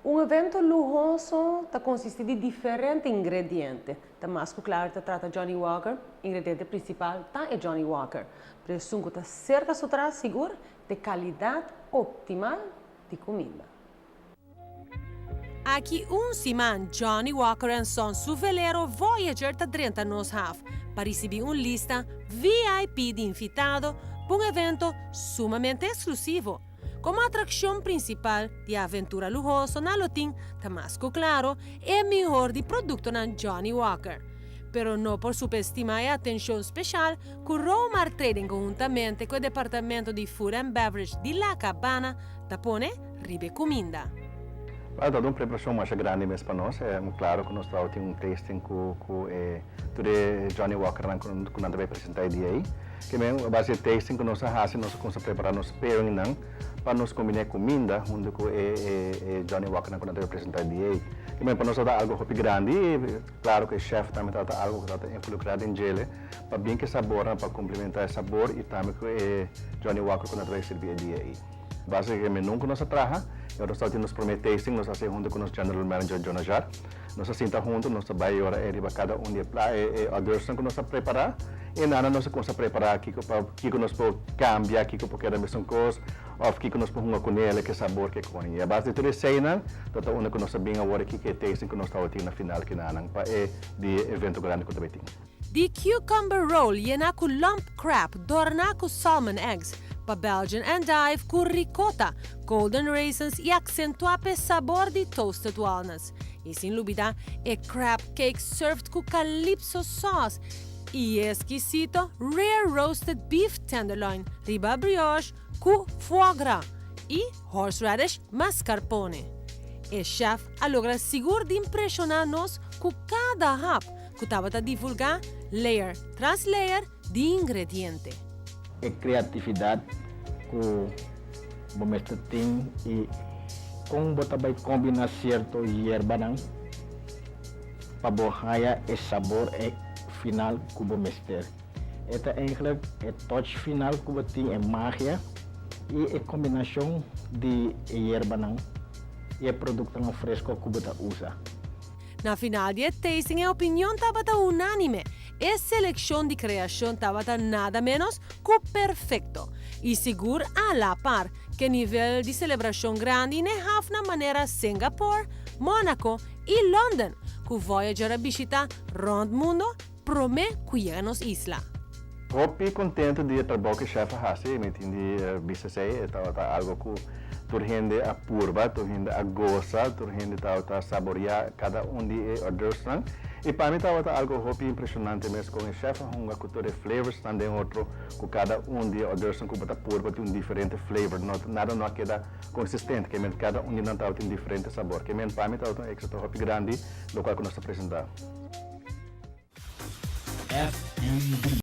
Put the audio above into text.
Un evento luhoso ta consisti di diferente ingrediente. Ta mas cu claro ta trata Johnny Walker, ingrediente principal ta e Johnny Walker. Pero esun cu ta cerca su tras sigur di calidad optimal di cuminda. Aki un siman, Johnny Walker and Sons su velero Voyager ta drenta nos haf pa ricibi un lista VIP di invitado pa un evento sumamente exclusivo. Como atraccion principal di aventura luhoso na lo tin, ta mas cu claro, e mihor di productonan Johnny Walker. Pero no por subestima e atencion special cu Romar Trading conhuntamente cu e departamento di Food and Beverage di La Cabana ta pone riba e cuminda. Well, ta un preparacion mas grandi mes pa nos. Claro cu nos tin un tasting cu e tur e Johnny Walker nan cu nan tambe presenta e dia ey. Kiermen, base di tasting cu nos a haci, nos a cuminsa prepara nos pairing nan pa nos combina e cuminda hunto cu e Johnny Walker nan cu nan tambe presenta e dia ey. Kiermen, pa nos ta algo hopi grandi y claro cu e chef tambe ta algo cu ta involucra den djele pa bin cu e sabor nan pa complementa e sabor y tambe cu e Johnny Walker cu nan ta sirbi e dia ey. Base di e menu cu nos a traha, y nos ta tin nos prome tasting, nos a haci hunto cu nos general manager John Ajar. Nos a sinta hunto, nos ta bay ora e riba cada un di e hors d'oeuvres cu nos a prepara y nana nos a cuminsa prepara kico pa kico nos por cambia, kico por keda mesun cos of kico nos por hunga cu nele, ke sabor ke con. Y a base di tur eseynan ta unda cu nos a bin awor aki cu e tasting cu nos tabatin na final kinanan pa e di e evento grandi cu ta bay tin. Di cucumber roll yena cu lump crab, dorna cu salmon eggs, pa Belgian endive cu ricotta, golden raisins y accentua pe sabor di toasted walnuts. Y sin lubida, e crab cake served cu calypso sauce y exquisito rare roasted beef tenderloin, riba brioche cu foie gras y horseradish mascarpone. E chef a logra sigur di impresiona nos cu cada hap cu tabata divulga layer tras layer di ingrediente. E creatividad cu bo mester tin y con bo ta bay combina cierto yerbanan pa bo haya e sabor e final cu bo mester. E ta eigenlijk e touch final cu bo tin, e magia y e combinacion di e yerbanan y e productonan fresco cu bo ta usa. Na final di e tasting e opinion tabata unanime. E seleccion di creacion tabata nada menos cu perfecto. Y sigur a la par cu nivel di celebracion grandi n'e hafnan manera Singapore, Monaco y London, cu Voyager a bishita rond mundo prome cu yega nos isla. Hopi contento di e trabou cu chef a haci, mi tin di bisa esey, tabata algo cu tur hende a purba, tur hende a goza, tur hende tabata saborea cada un di e hors d'oeuvresnan. Y pa mi tabata algo hopi impresionante mes con e chef a hunga cu tur e flavorsnan den otro, cu cada un di e hors d'oeuvresnan cu bo ta purba tin un diferente flavor, no, nada no a keda consistente, kiermen cada un di nan tabata tin diferente sabor. Kiermen pa mi tabata un exito hopi grandi locual cu nos ta presenta. FNB.